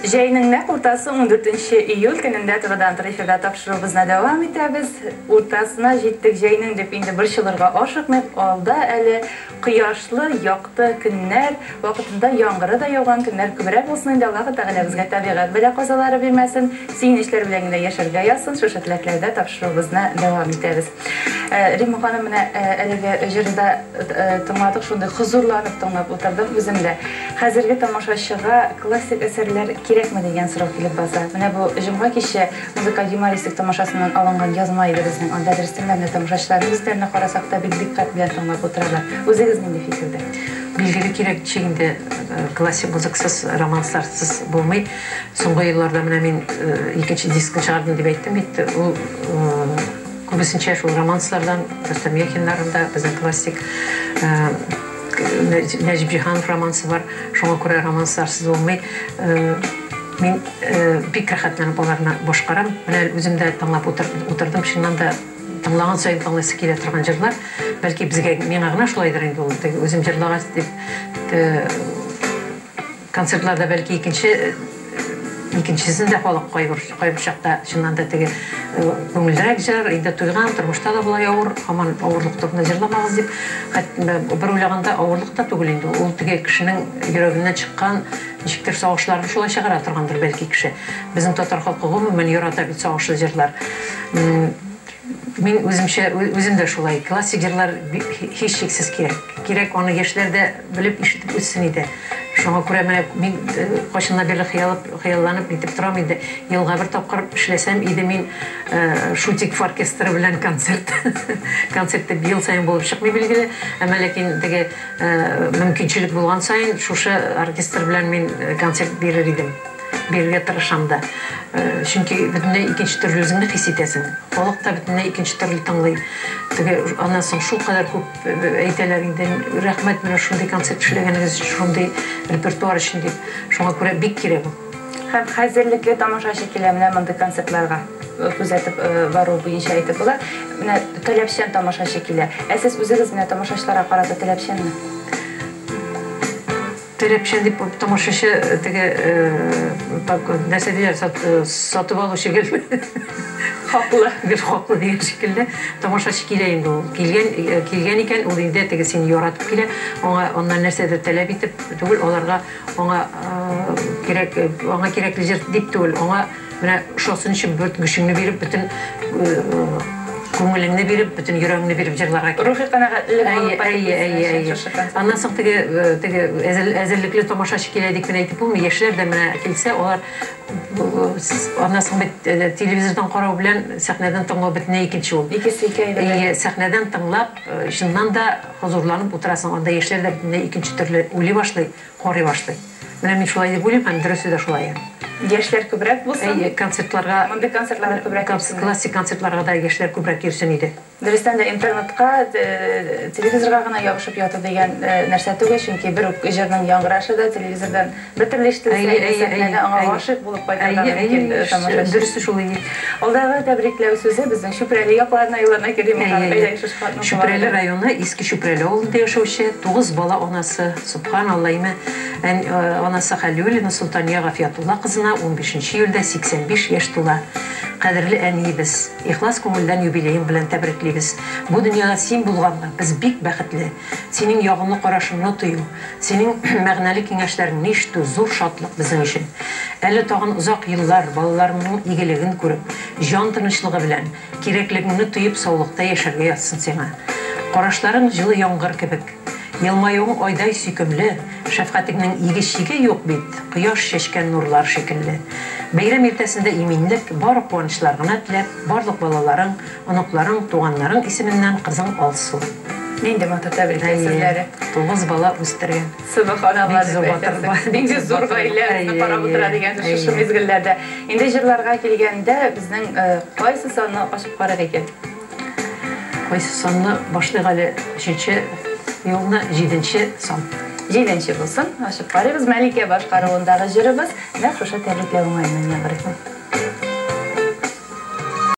Җәйнең нәкъ уртасы 14 июль көнендә турыдан-туры эфирда тапшыруыбызны дәвам итәбез. Уртасына җиттек җәйнең дип инде борчылырга ашыкмыйк. Алда әле кояшлы, якты көннәр, вакытында яңгыры да яуган көннәр күбрәк булсын инде. Аллаһы Тәгалә безгә табигать бәла-казалары бирмәсен, сөенечләр белән генә яшәргә язсын. Шушы теләкләрдә тапшыруыбызны дәвам итәбез. Римма ханым, менә әлеге җырны да тыңладык, шундый хозурланып тыңлап утырдым үзем дә. Хәзерге тамашачыга классик әсәрләр кирәкме дигән сорау килеп баса. Менә бу җомга киче музыкаль юмористик тамашасыннан алынган язма иде безнең. Анда дөрестән дә менә тамашачыларның күзләренә карасак та бик дикъкать белән тыңлап утыралар. Үзегез нинди фикердә? Билгеле кирәк, ничек инде классик музыкасыз, романсларсыз булмый. Соңгы елларда менә мин икенче дискны чыгардым дип әйттем бит. Ул күбесенчә шул романслардан, Рөстәм Яхиннарның да, безнең классик Нәҗип Җиһанов романсы бар. Шуңа күрә романсларсыз булмый. Мин бик рәхәтләнеп аларны башкарам. Менә үзем дә тыңлап утырдым. Чыннан да тыңлаган саен тыңлыйсы килә торган җырлар. Бәлки безгә, миңа гына шулайдыр инде ул. Теге үзем җырлагач дип концертларда бәлки икенче икенчесен дә халык кайбер кайбер чакта чыннан да теге күңеллерәк җыр, инде туйган, тормышта да болай авыр, һаман авырлык турында җырламагыз дип. Хәтта бер уйлаганда авырлык та түгел инде ул, теге кешенең йөрәгеннән чыккан ничектер сагышларны шулай чыгара торгандыр бәлки кеше. Безнең татар халкы гомумән ярата бит сагышлы җырлар. Мин үземчә, үзем дә шулай. Классик җырлар һичшиксез кирәк. Кирәк, аны яшьләр дә белеп, ишетеп үссен иде. Шуңа күрә менә мин кайчаннан бирле хыялланып нитеп торам инде. Елга бер тапкыр эшләсәм иде мин Шутиков оркестры белән концерт. Концерт дип ел саен булып чыкмый билгеле. Әмма ләкин теге мөмкинчелек булган саен шушы оркестр белән мин концерт бирер идем. Бирергә тырышам да. Чөнки бөтенләй икенче төрле үзеңне хис итәсең. Халык та бөтенләй икенче төрле тыңлый. Теге аннан соң шулкадәр күп әйтәләр инде, рәхмәт менә шундый концерт эшләгәнегез өчен, шундый репертуар өчен дип. Шуңа күрә бик кирәк ул. Һәм хәзерлекле тамашачы килә менә мондый концертларга. Күзәтеп бару буенча әйтеп була. Менә таләпчән тамашачы килә. Ә сез үзегез менә тамашачыларга карата таләпчәнме? Таләпчән дип тамашачы теге нәрсә диләр, сатып алучы гел хаклы. Гел хаклы дигән шикелле. Тамашачы килә инде ул. Килгән, килгән икән, ул инде теге сине яратып килә. Аңа аннан нәрсәдер таләп итеп түгел, аларга аңа кирәк, аңа кирәкле җыр дип түгел, аңа менә ошасын өчен бөтен көчеңне биреп, бөтен күңелеңне биреп, бөтен йөрәгеңне биреп җырларга кирәк. Рухи канәгатьлек алып кайтып. Әйе, әйе, әйе. Аннан соң теге теге әзерлекле тамашачы килә дип кенә әйтеп булмый. Яшьләр дә менә килсә, алар аннан соң бит телевизордан карау белән сәхнәдән тыңлау бөтенләй икенче ул. Икесе ике әйбер. Әйе, сәхнәдән тыңлап, чыннан да хозурланып утырасың. Анда яшьләр дә бөтенләй икенче төрле уйлый башлый, карый башлый. Менә мин шулай дип уйлыйм, һәм дөресе дә шулай. Яшьләр күбрәк булсын. Әйе, концертларга, мондый концертларга күбрәк йөрсен. Классик концертларга да яшьләр күбрәк йөрсен иде. Дөрестән дә интернетка, телевизорга гына ябышып яту дигән нәрсә түгел, чөнки бер үк җырның яңгырашы да телевизордан бер төрле ишетелсә, сәхнәдә аңа гашыйк булып кайтырга мөмкин тамашачы. Дөресе шул инде. Алдагы тәбрикләү сүзе безнең Чүпрәле якларына юллана Керим ханым. Әйдәгез шушы хатны укып Чүпрәле районы Иске Чүпрәле авылында яшәүче тугыз бала анасы, Собханалла, имә, анасы Хәлиуллина Солтания Гафиятулла кызына 15 июльдә 85 яшь тула. Кадерле әниебез, ихлас күңелдән юбилеең белән тәбриклибез. Бу дөньяда син булганга без бик бәхетле. Синең ягымлы карашыңны тою, синең мәгънәле киңәшләреңне ишетү зур шатлык безнең өчен. Әле тагын озак еллар балаларыңның игелеген күреп, җан тынычлыгы белән, кирәклегеңне тоеп саулыкта яшәргә язсын сиңа. Карашларың җылы яңгыр кебек. Елмаюың айдай сөйкемле, шәфкатеңнең иге-чиге юк бит, кояш чәчкән нурлар шикелле. Бәйрәм иртәсендә иминлек, бары куанычлар гына теләп, барлык балаларың, оныкларың, туганнарың исеменнән кызың Алсу. Нинди матур тәбрикләү сүзләре. 9 бала үстергән. Сөбханалла дип әйтәсең. Нинди зур гаилә безне карап утыра дигән шушы мизгелләрдә. Инде җырларга килгәндә, безнең кайсы санны ачып карыйк икән? Кайсы санны башлыйк әле? Өченче юлны, җиденче сан. Җиденче булсын, ачып карыйбыз. Мәликә башкаруындагы җырыбыз нәкъ шушы тәбрикләү уңаеннан яңгырый.